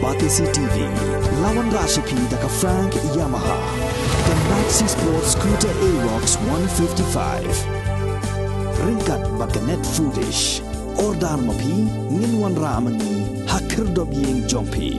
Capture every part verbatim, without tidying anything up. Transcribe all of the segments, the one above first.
Batesi T V, la wanrah sha phi da ka Frank Yamaha, ka Maxi Sport Scooter Aerox one fifty-five. Ryngkat bad ka Net Foodish. Order ma phi, ngin wanrah ma ngi ha khyrdop ïing jong phi.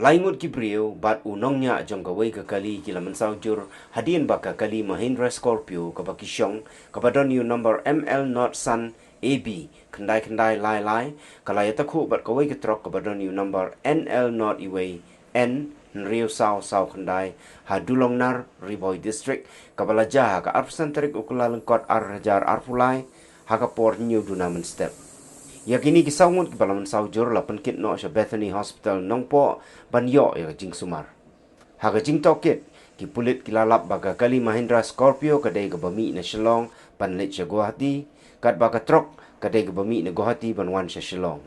Lai ngut ki briew bad u nongñiah jong kawei ka kali ki la mynsaw jur hadien ba ka kali Mahindra Scorpio kaba ki shong, kaba don ïa u number M L not san A B khyndai khyndai lai lai, ka la ïatakhuh bad kawei ka trok kaba don ïa u number N L not iwei N hynriew saw saw khyndai ha Dulongnar, Ri Bhoi District, kaba la jia ha ka arphew san tarik u Kyllalyngkot ar hajar arphew lai, ha ka por hynñiew duna mynstep. Ïa kine ki saw ngut kiba la mynsaw jur la pynkit noh sha Bethany Hospital Nongpoh ban ïoh ïa ka jingsumar. Ha ka jingtohkit, ki pulit ki la lap ba ka kali Mahindra Scorpio ka dei kaba mih na Shillong ban leit sha Guwahati, katba ka trok ka dei kaba mih na Guwahati ban wan sha Shillong.